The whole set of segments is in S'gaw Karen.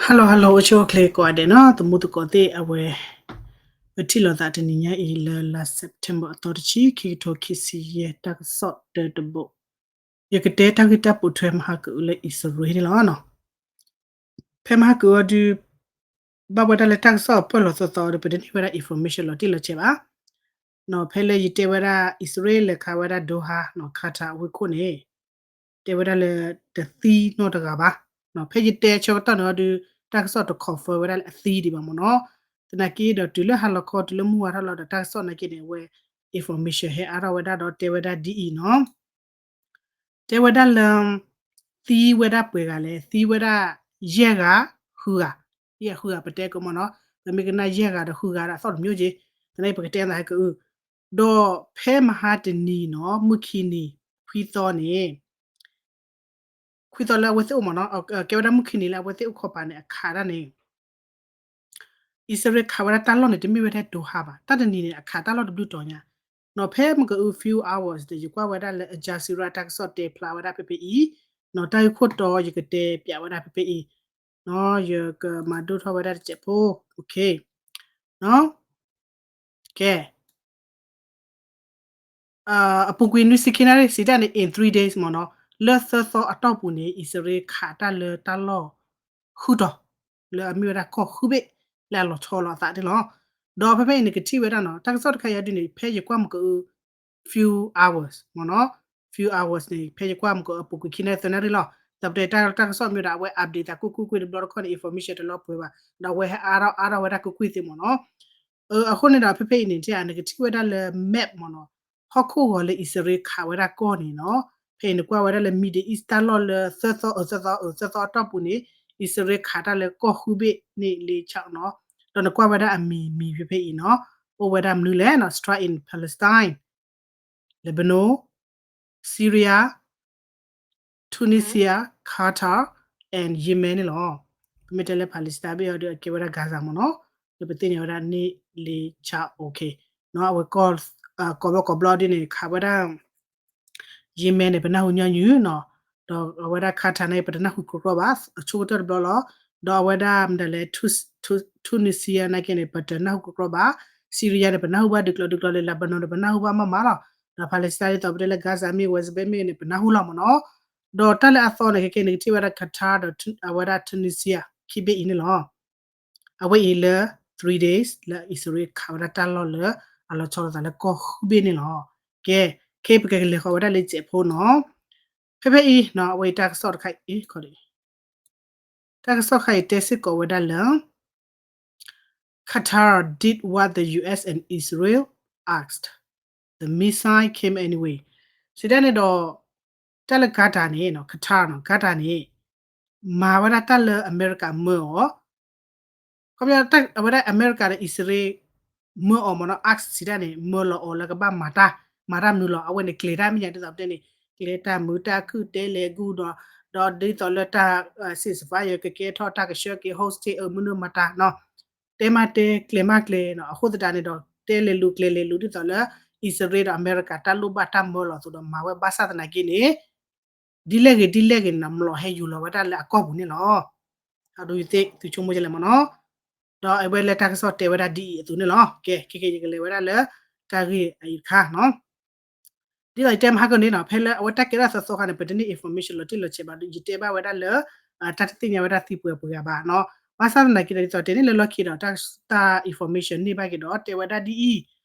Hello hello အိၣ်ဆူၣ်အိၣ်ချ့ကိးဂၤဒဲးနီၤ သမူသကိးသ့ၣ်အဝဲ ပထံၣ်လိာ်သးတနံၤညါအံၤလၢလါ September အသီတဆံ ခံကထိခံဆံယဲၢ် တၢ်ကစီၣ်တၢတဘိး ယကတဲတၢ်ဂ့ၢ်တၢ်ပိာ်ထွဲမဟါကအုလၢအံၣ်စရ့လးန့ၣ်လီၤ. ဖဲမဟါကအုအီၤဒုး ဘၣ်ဝဲဒၣ်လၢတၢ်ကစီၣ်ပၢၢ်လီၤသီသီဒီး ပတန့ၢ်ဝဲဒၣ် information လီၤတံၢ်လီၤဆဲးဘၣ်. ဖဲလၢယတဲဝဲဒၣ်အံၣ်စရ့လးလဲၤခးဝဲဒၣ် Doha နီၤ Qatar အဝ့ၢ်ခိၣ်န့ၣ် တဲဝဲဒၣ်လၢတသံနီတဂၤဘၣ်. ဖဲယတဲဆၢကတီၢ်န့ၣ်အီၤဒုး တၢ်ကစီၣ်တ confirm ဝဲဒၣ်လၢအသံဒံးဘၣ်မ့ၢ်နီၤ. သနာ်က့ဒီးတုၤလၢဟါလီၤခီတုၤလၢမုၢ်ဝါထီၣ်လီၤဒီးတၢ်ကစီၣ်နာ်က့န့ၣ် အဝဲ information ဟဲအါထီၣ်ဝဲဒၣ်ဒီးတဲဝဲဒၣ်ဒ်အံၤနီၤ. တဲဝဲဒၣ်လၢ သံဝဲဒၣ်ပှဲၤဂၤလဲၣ် သံဝဲဒၣ်ယဲၢ်ဂၤ ဃုဂၤ, ယဲၢ်ဃုဂၤပတဲကမ့ၢ်နီၤ, ပမ့ၢ်ကနၣ်ယဲၢ်ဂၤဒီးဃုဂၤဒီးအသီၣ်တမံၤက့, သနာ်က့ပကတဲသးဟဲကအု, ဒီးဖဲမဟါတနံၤနီၤ မုၢ်ခံနံၤ ခွံသီန့ၣ် ခွံသီလၢအဝဲသ့ၣ်အိၣ်မ့ၢ်နီၤ, ကဲဝဲဒၣ်မုၢ်ခံနံၤလၢအဝဲသ့ၣ်အိၣ်ခိးပာ်န့ၣ် အခးဒၣ်န့ၣ် အံၣ်စရ့လးခးဝဲဒၣ်တၢ်လီၢ်န့ၣ် တမ့ၢ်ဝဲဒၣ် Doha ဘၣ်, တၢ်တနံၤန့ၣ် အခးတၢ်လီၢ်တဘျုးတီၤညါ, နီၤဖဲမ့ၢ်ကအု few hours ဒီး ယကွၢ်ဝဲဒၣ်လၢ Al Jazeera တၢ်ကစီၣ်တဲဖျါဝဲဒၣ်ဖဲဖဲအံၤ, နီၤတၢ်ဂ့ၢ်ခိၣ်တီယကတဲပၠးဝဲဒၣ်ဖဲဖဲအံၤ, နီၤယကမၤဒိၣ်ထီၣ်ဝဲဒၣ်တစဲးဖိ, ကဲ အပူၤကွံာ်နွံဆံခံနၣ်ရံၣ် စံးတၢ်န့ၣ် in three days မ့ၢ်နီၤ, လၢသၢသီအတီၢ်ပူၤန့ၣ် အံၣ်စရ့လးခးတၢ်လၢတၢ်လီၢ် ဃုတီၤ, လၢအမ့ၢ်ဝဲဒၣ်ကီၢ်ဃုဘ့ၣ် လၢအလီၤဆီလီၤအသးန့ၣ်လီၤ. ဒီးဖဲဖဲအံၤန့ၣ် ကထံၣ်ဝဲဒၣ်နီၤ တၢ်ကစီၣ်တခါအံၤဒ်န့ၣ် ဖဲယကွၢ်မ့ၢ်ကအု few hours မ့ၢ်နီၤ, few hours န့ၣ် ဖဲယကွၢ်မ့ၢ်ကအု အပူၤကွံာ်ခံနၣ်ရံၣ်သၢနၣ်ရံၣ်လီၤ. ဒီးပတဲတၢ်ကစီၣ်မ့ၢ်ဒီး အဝဲ update သးကွ့ၢ်ကွ့ၢ်ကွ့ၢ်တဘျီတခီၣ်န့ၣ် information တလီၤပှဲၤဘၣ်, ဒီးအဝဲဟဲအါထီၣ်အါထီၣ်ဝဲဒၣ်ကွ့ၢ်ကွ့ၢ်သ့မ့ၢ်နီၤ. အဃိန့ၣ်ဒီး ဖဲဖဲအံၤန့ၣ် နကထံၣ်ဝဲဒၣ်လၢ map မ့ၢ်နီၤ, ဟီၣ်ခိၣ်ဂီၤလၢအံၣ်စရ့လးခးဝဲဒၣ်ကီၢ်န့ၣ်နီၤ, ဖဲအံၤနကွၢ်ဝဲဒၣ်လၢ Middle East တၢ်လီၢ်လၢသၢသီ အသၢသီ အသၢသီအတီၢ်ပူၤန့ၣ် အံၣ်စရ့လးခးတၢ်လၢကီၢ်ဃုဘ့ၣ်န့ၣ်လံ Charles နီၤ, ဒီးနကွၢ်ဝဲဒၣ်အမံၤမံၤဖဲဖဲအံၤနီၤ, အိၣ်ဝဲဒၣ်မနုၤလဲၣ်နီၤ, strike in Palestine, Lebanon, Syria, Tunisia, Qatar and Yemen န့ၣ်လီၤ. ပမ့ၢ်တဲလၢ Palestine ဘ့ၣ်အီၤဒီး အကဲဝဲဒၣ် Gaza မ့ၢ်နီၤ, ဒီးပသ့ၣ်ညါဝဲဒၣ်န့ၣ်လံ Charles, okay, နီၤ အဝဲ ကိးဘျီကိးဘျီဒ်န့ၣ် ခးဝဲဒၣ် Yemen န့ၣ် ပနၢ်ဟူညီနုၢ်နီၤ, ဒီးအဝဲဒၣ် Qatar န့ၣ် ပတနၢ်ဟူကြီကြီဘၣ် အဆိကတၢၢ်တဘျီလီၤ. ဒီးအဝဲဒၣ်မတၤလဲၣ် Tunisia နာ်က့န့ၣ် ပတနၢ်ဟူကြီကြီဘၣ်, Syria န့ၣ် ပနၢ်ဟူဘၣ်ဒုးကျီဒုးကျီလံ, Lebanon န့ၣ် ပနၢ်ဟူဘၣ်မးမးလီၤ. ဒီး Palestine ဒ်သိးပတဲလၢ Gaza မ့ၢ် West Bank မ့ၢ်န့ၣ် ပနၢ်ဟူလီၤမ့ၢ်နီၤ. ဒီးတၢ်လၢအသီန့ၣ် ခဲကဲန့ၣ် ကထံၣ်ဝဲဒၣ် Qatar ဒီးအဝဲဒၣ် Tunisia ခံဘ့ၣ်အံၤန့ၣ်လီၤ. အဝဲအံၤလၢ three days လၢအံၣ်စရ့လးခးဝဲဒၣ်တၢ်လီၢ်လၢ အလီၤဆီလိာ်သးလၢကီၢ်ဃုဘ့ၣ်န့ၣ်လီၤ. ကဲ, ခဲအံၤပကလဲၤဃီၤဝဲဒၣ်လၢစဲးဖိနီၤ, ဖဲဖဲအံၤနီၤ အဝဲအံၤတၢ်ကစီၣ်တခါအံၤ, တၢ်ကစီၣ်တခါအံၤတဲစ့ၢ်ကီးဝဲဒၣ်လၢ Qatar did what the U S and Israel asked. The missile came anyway. စံးတၢ်န့ၣ်ဒီး တၢ်လၢ Qatar န့ၣ်နီၤ, Qatar နီၤ, Qatar န့ၣ် မၤဝဲဒၣ်တၢ်လၢအမဲရကၤမၢအီၤ, ခီပညီ အဝဲဒၣ်အမဲရကၤဒီးအံၣ်စရ့လး မၢအီၤမ့ၢ်နီၤ, ask စံးတၢ်န့ၣ် မၢလီၤအီၤလၢကဘၣ်မၤတၢ်, မၤတၢ်မနုၤလီၤ, အဝဲန့ၣ်ကျဲၤတၢ်မဲာ်ညါဒ်သိးပတဲန့ၣ်, ကျဲၤတၢ်မုာ်တၢ်ခုၣ်တဲလဲၤဂုၢ်ဒီး, ဒီးဒ်သိးလၢတၢ် ceasefire ကကဲထီၣ်တၢ်ကဆှၢက့ၤ hostage အမနုၤမၤတၢ်နီၤ, တဲမၤတဲကျဲၤမၤကျဲၤနီၤ, အဃိသတးန့ၣ်ဒီး တဲလဲၤလူၤကျဲၤလဲၤလူၤဒ်သိးလၢ အံၣ်စရ့လးဒီးအမဲရကၤတၢ်လိၣ်ဘၣ်တၢ်မၢလီၤအသိးဒီး မၤဝဲဘၣ်ဆၣ်သနာ်က့န့ၣ် ဒ်လဲၣ်ဂ့ၤဒ်လဲၣ်ဂ့ၤန့ၣ်နီၤ မျိာ်ဟဲယူၤလီၤဝဲဒၣ်လၢအကီၢ်ပူၤန့ၣ်လီၤ. အဒိ ယသ့ၣ်သုဆိကမိၣ်ကလဲၣ်မ့ၢ်နီၤ, ဒီးအဝဲလၢတၢ်ကစီၣ်တဲဝဲဒၣ်ဒ်အံၤအသိးန့ၣ်လီၤ. ကဲ, ခဲကဲယကလဲၤဝဲဒၣ်လၢ တၢ်ဂ့ၢ်အံၤတခါနီၤ. ဒ်သိးယတဲမဟါကန့ၣ်နီၤ, ဖဲလၢအဝဲတၢ်ကဲထီၣ်သီသီခါန့ၣ် ပတန့ၢ် information လီၤတံၢ်လီၤဆဲးဘၣ်ဒီး ယတဲဘၣ်ဝဲဒၣ်လၢ တၢ်တသ့ၣ်ညါဝဲဒၣ်သံပှဲၤပှဲၤဂၤဘၣ်နီၤ. ဘၣ်ဆၣ်သနာ်က့ဒီး ဒ်သိးတဲန့ၣ်လၢလီၢ်ခံဒီး တၢ် information န့ၢ်ဘၣ်က့ၤဒီး တဲဝဲဒၣ်ဒ်အံၤ,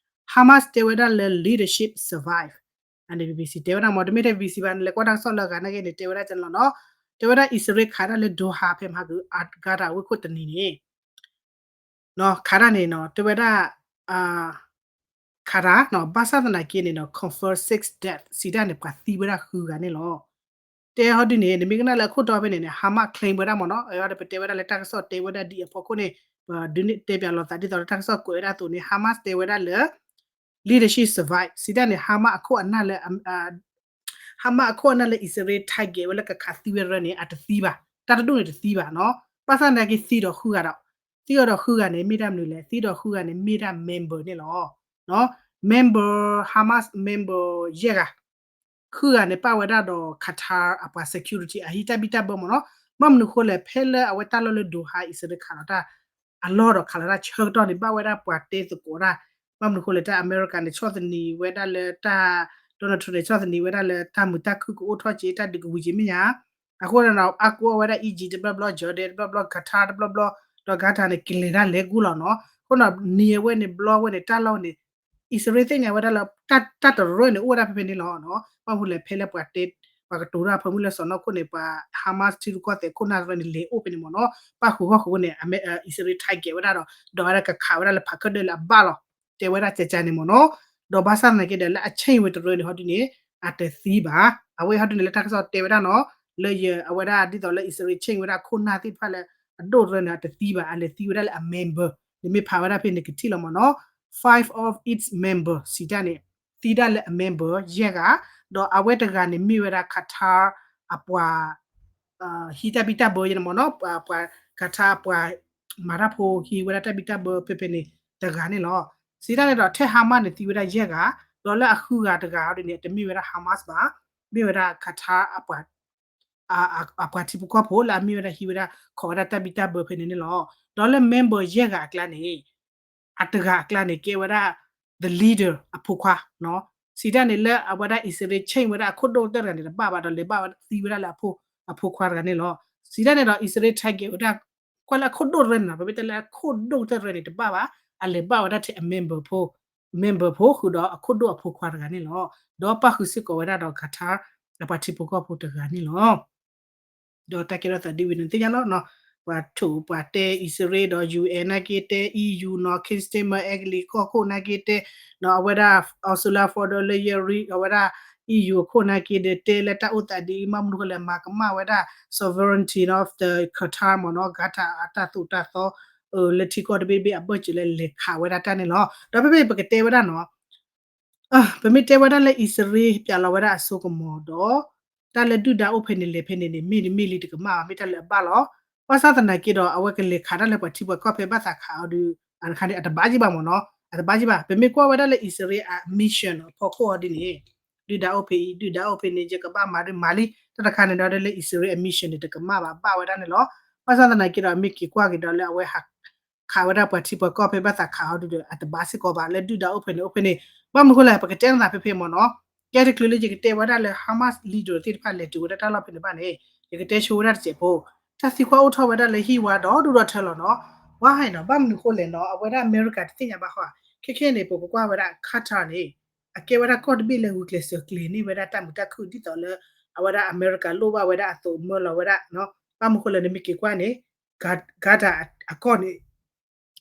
Hamas တဲဝဲဒၣ်လၢ leadership survive. အန့ၣ် BBC တဲဝဲဒၣ်မ့ၢ် တမ့ၢ်ထဲ BBC ဘၣ် နလဲၤကွၢ်တၢ်ကစီၣ်လၢအဂၤနာ်က့န့ၣ် တဲဝဲဒၣ်ကလီၤနီၤ. တဲဝဲဒၣ်အံၣ်စရ့လးခးတၢ်လၢ Doha ဖဲမဟါက Qatar ဝ့ၢ်ခိၣ်တနံၤန့ၣ် ခးတၢ်န့ၣ်နီၤ တဲဝဲဒၣ် ခးတၢ်နီၤ ဘၣ်ဆၣ်သနာ်က့န့ၣ်နီၤ confirm six death စံးတၢ်န့ၣ် ပှၤသံဝဲဒၣ်ဃုဂၤန့ၣ်လီၤ. တဲဟီဒ်န့ၣ် နမ့ၢ်ကနၣ်လၢအခိၣ်တီဖဲန့ၣ်န့ၣ် Hamas claim ဝဲဒၣ်မ့ၢ်နီၤ, အဝဲဒၣ်ပတဲဝဲဒၣ်လၢတၢ်ကစီၣ်တဲဝဲဒၣ်ဒ်အံၤအဖီခိၣ်န့ၣ် ပဒုးန့ၢ်တဲပၠးလိာ်သးဒ်သိးလၢတၢ်ကစီၣ်ကွဲးဝဲဒၣ်အသိးန့ၣ် Hamas တဲဝဲဒၣ်လၢ leadership survive စံးတၢ်န့ၣ် Hamas အခိၣ်အနၢ်လၢ Hamas အခိၣ်အနၢ်လၢအံၣ်စရ့လး target ဝဲလၢကခးသံဝဲရၢန့ၣ် အတသံဘၣ်, တၢ်တဒူၣ်န့ၣ်တသံဘၣ်နီၤ. ဘၣ်ဆၣ်သနာ်က့သံဒီးဃုဂၤဒီး သံအီၤဒီးဃုဂၤန့ၣ် မ့ၢ်တၢ်မနုၤလဲၣ်, သံဒီးဃုဂၤန့ၣ် မ့ၢ်ဒၣ် member န့ၣ်လီၤ. member Hamas member ယဲၢ်ဂၤ, ဃုဂၤန့ၣ် ပာ်ဝဲဒၣ်ဒီး Qatar အပှၤ security အဟံၣ်တၢ်ဘံၣ်တၢ်ဘၢမ့ၢ်နီၤ, ဘၣ်မနုၤဃိလဲၣ် ဖဲလၢအဝဲတၢ်လီၢ်လၢ Doha အံၣ်စရ့လးခးလီၤတၢ် အလီၢ်ဒီးခးလီၤတၢ်ဆၢကတီၢ်န့ၣ် ဘၣ်ဝဲဒၣ်ပှၤတဲသကိးတၢ်, ဘၣ်မနုၤဃိလဲၣ် တၢ်အမဲရကၤန့ၣ် ဆီၣ်သနံးဝဲဒၣ်လၢတၢ် Donald Trump န့ၣ် ဆီၣ်သနံးဝဲဒၣ်လၢတၢ်မုာ်တၢ်ခုၣ်ကအိၣ်ထီၣ်က့ၤ တၢ်ဒုးကဝံၤက့ၤမဲာ်ညါ အဃိန့ၣ်ဒီး အါကူအီၣ်ဝဲဒၣ် Egypt တဘျီဘျီ Jordan တဘျီဘျီ Qatar တဘျီဘျီ ဒီး Qatar န့ၣ် ကလဲၤတၢ်လဲၤကူလီၤနီၤ. အဃိန့ၣ် နံၤအဝဲန့ၣ် ဘျီဝဲန့ၣ် တၢ်လီၢ်န့ၣ် အံၣ်စရ့လးသ့ၣ်ညါဝဲဒၣ်လၢ တၢ်တရၢန့ၣ် အိၣ်ဝဲဒၣ်ဖဲဖဲန့ၣ်လီၤနီၤ. ဘၣ်မနုၤလဲၣ် ဖဲလၢပှၤတဲ ပှၤကတိၤတၢ်ဖၢမုၢ်လၢစီၢ်နီၤခိၣ်န့ၣ် ပှၤ Hamas ထံရူၢ်ကီၢ်သဲးခိၣ်နၢ်တရၢန့ၣ် လဲၤအိၣ်ဖဲန့ၣ်မ့ၢ်နီၤ. ပၣ်ဃုာ်ဂီၢ်ဃုာ်ဝဲန့ၣ် အံၣ်စရ့လး target ဝဲဒၣ်ဒီး ဒီးဝဲဒၣ်ကခးဝဲဒၣ်လၢဖးခၢၣ်ဒၢလၢအဘၣ်လီၤ တဲဝဲဒၣ်ကကန့ၣ်မ့ၢ်နီၤ. ဒီးဘၣ်ဆၣ်သနာ်က့ဒီး လၢအဆ့ၣ်ဝဲတရၢန့ၣ် ဟီဒုန့ၣ် အတသံဘၣ်. အဝဲဟီဒုန့ၣ် လၢတၢ်ကစီၣ်တဲဝဲဒၣ်နီၤ လၢယ အဝဲဒၣ်ဒ်သိးလၢအံၣ်စရ့လး ဆ့ၣ်ဝဲဒၣ်ခိၣ်နၢ်သ့ၣ်တဖၣ်လၢ အဒိၣ်တရၢန့ၣ် အတသံဘၣ်, အလဲၤသံဝဲဒၣ်လၢအ member နမ့ၢ်ဖးဝဲဒၣ်ဖဲန့ၣ် ကထံၣ်လီၤမ့ၢ်နီၤ. Five of its member စံးတၢ်န့ၣ် သံဒၣ်လၢအ member ယဲၢ်ဂၤ, ဒီးအဝဲတဂၤန့ၣ် မ့ၢ်ဝဲဒၣ် Qatar အပှၤ ဟံးတၢ်ဘံၣ်တၢ်ဘၢယဲၢ်န့ၣ်မ့ၢ်နီၤ, ပှၤ Qatar ပှၤမၤတၢ်ဖိဟံးဝဲဒၣ်တၢ်ဘံၣ်တၢ်ဘၢဖဲဖဲန့ၣ်တဂၤန့ၣ်လီၤ. စံးတၢ်န့ၣ်ဒီး ထဲ Hamas န့ၣ် သံဝဲဒၣ်ယဲၢ်ဂၤ, ဒီးလၢအဃုဂၤတဂၤဟီဒုန့ၣ် တမ့ၢ်ဝဲဒၣ် Hamas ဘၣ်, မ့ၢ်ဝဲဒၣ် Qatar အပှၤ အပှၤထံဖိကီၢ်ဖိလၢအမ့ၢ်ဝဲဒၣ်ဟံးဝဲဒၣ် ခိးဝဲဒၣ်တၢ်ဘံၣ်တၢ်ဘၢဖဲန့ၣ်န့ၣ်လီၤ. ဒီးလၢ member ယဲၢ်ဂၤအကျါန့ၣ် အတဂၤအကျါန့ၣ် ကဲဝဲဒၣ် the leader အဖိခွါနီၤ. စံးတၢ်န့ၣ်လၢအဝဲဒၣ်အံၣ်စရ့လး ဆ့ၣ်ဝဲဒၣ်အခိၣ်ဒိၣ်ကတၢၢ်တဂၤန့ၣ် တဘၣ်ဘၣ်ဒီး လဲၤဘၣ်ဝဲသံဝဲဒၣ်လၢအဖိ အဖိခွါတဂၤန့ၣ်လီၤ. စံးတၢ်န့ၣ်ဒီး အံၣ်စရ့လး target ဝဲဒၣ် ကွၢ်လၢအခိၣ်ဒိၣ်တရၢန့ၣ်နီၤ, ပမ့ၢ်တဲလၢအခိၣ်ဒိၣ်ကတၢၢ်တရၢန့ၣ် တဘၣ်ဘၣ်, အလဲၤဘၣ်ဝဲဒၣ်ထဲအ member ဖိ member ဖိဃုာ်ဒီးအခိၣ်ဒိၣ်အဖိခွါတဂၤန့ၣ်လီၤ. ဒီးပၣ်ဃုာ်စ့ၢ်ကီးဝဲဒၣ်ဒီး Qatar အပှၤထံဖိကီၢ်ဖိတဂၤန့ၣ်လီၤ. ဒီးတၢ်ကဲထီၣ်သးဒ်ဝဲန့ၣ်သ့ၣ်ညါလီၤနီၤ. ပှၤထိၣ်ပှၤတဲအံၣ်စရ့လးဒီး ယူၣ်အဲၣ် နာ်က့တဲ EU နီၤ, Keir Starmer အဲကလံးကီၢ်ခိၣ်နာ်က့တဲ နီၤ, အဝဲဒၣ် Ursula von der Leyen အဝဲဒၣ် EU အခိၣ်နာ်က့ဒီး တဲလၢတၢ်အိၣ်သးဒ်အံၤ ဘၣ်မနုၤဃိလဲၣ် မၤကမၣ်ဝဲဒၣ် sovereignty of the Qatar မ့ၢ်နီၤ, Qatar အတၢ်သိၣ်တၢ်သီ လၢထံကီၢ်တဘ့ၣ်တဘ့ၣ်အဘၢၣ်စၢၤလၢလဲၤခးဝဲဒၣ်တၢ်န့ၣ်လီၤ. ဒီးဖဲဖဲပကတဲဝဲဒၣ်နီၤ ပမ့ၢ်တဲဝဲဒၣ်လၢအံၣ်စရ့လး ပျးလီၤဝဲဒၣ်အစိကမီၤဒီး တၢ်လၢဒုၣ်ဒါအိၣ်ဖဲန့ၣ်လဲၤဖဲန့ၣ်န့ၣ် မ့ၢ်တမ့ၢ်လံတကမၣ်ဘၣ်, မ့ၢ်တၢ်လၢအဘၣ်လီၤ. ဘၣ်ဆၣ်သနာ်က့ဒီး အဝဲကလဲၤခးတၢ်လၢပှၤထံပှၤကီၢ်ဖဲဘၣ်သးခးအီၤဒီး အခါန့ၣ် အတဘၣ်က့ၤဘၣ်မ့ၢ်နီၤ, အတဘၣ်က့ၤဘၣ်. ပမ့ၢ်ကွၢ်ဝဲဒၣ်လၢအံၣ်စရ့လးအ mission အဖီခိၣ်အီၤဒ်န့ၣ် ဒုၣ်ဒါအိၣ်ဖဲအံၤ ဒုၣ်ဒါအိၣ်ဖဲန့ၣ် ယကဘၣ်မၤဒ်မၤလံ တၢ်တခါန့ၣ်ဒီး လၢအံၣ်စရ့လးအ mission န့ၣ် တကမၣ်ဘၣ် ဘၣ်ဝဲဒၣ်န့ၣ်လီၤ. ဘၣ်ဆၣ်သနာ်က့ဒီး မ့ၢ်က့ၤကွၢ်က့ၤဒီးလၢအဝဲဟး ခးဝဲဒၣ်ပှၤထံပှၤကီၢ်ဖဲဘၣ်သးခးအီၤဒုးဒီး အတဘၣ်စ့ၢ်ကီးဘၣ် လၢဒုၣ်ဒါအိၣ်ဖဲန့ၣ်အိၣ်ဖဲန့ၣ်. ဘၣ်မနုၤဃိလဲၣ် ပကတဲနသးဖဲဖဲမ့ၢ်နီၤ, ကဲတချုးလၢယကတဲဝဲဒၣ်လၢ Hamas leader သ့ၣ်တဖၣ်လဲၤတုၤဝဲဒၣ်တၢ်လီၢ်ဖဲန့ၣ်ဘၣ်န့ၣ် ယကတဲဆိဝဲဒၣ်တစဲးဖိ, တၢ်သံကွၢ်အိၣ်ထီၣ်ဝဲဒၣ်လၢဟံၣ်ဝါဒီဒူၣ်ဒီထၢလီၤနီၤ. ဝါဟဲနီၤ ဘၣ်မနုၤဃိလဲၣ်နီၤ အဝဲဒၣ်အမဲရကၤတသ့ၣ်ညါဘၣ်ဃီ, ခဲခဲန့ၣ် ပကကွၢ်ဝဲဒၣ် Qatar န့ၣ် အကဲဝဲဒၣ်ကီၢ်တဘ့ၣ်လၢဂုာ်ကျဲးစၢးကျဲၤန့ၢ်ဝဲဒၣ်တၢ်မုာ်တၢ်ခုၣ် ဒ်သိးလၢ အဝဲဒၣ်အမဲရကၤလိၣ်ဘၣ်ဝဲဒၣ်အသိး မၢလီၤဝဲဒၣ် ဘၣ်မနုၤဃိလဲၣ် နမ့ၢ်က့ၤကွၢ်န့ၣ် Qatar အကီၢ်န့ၣ်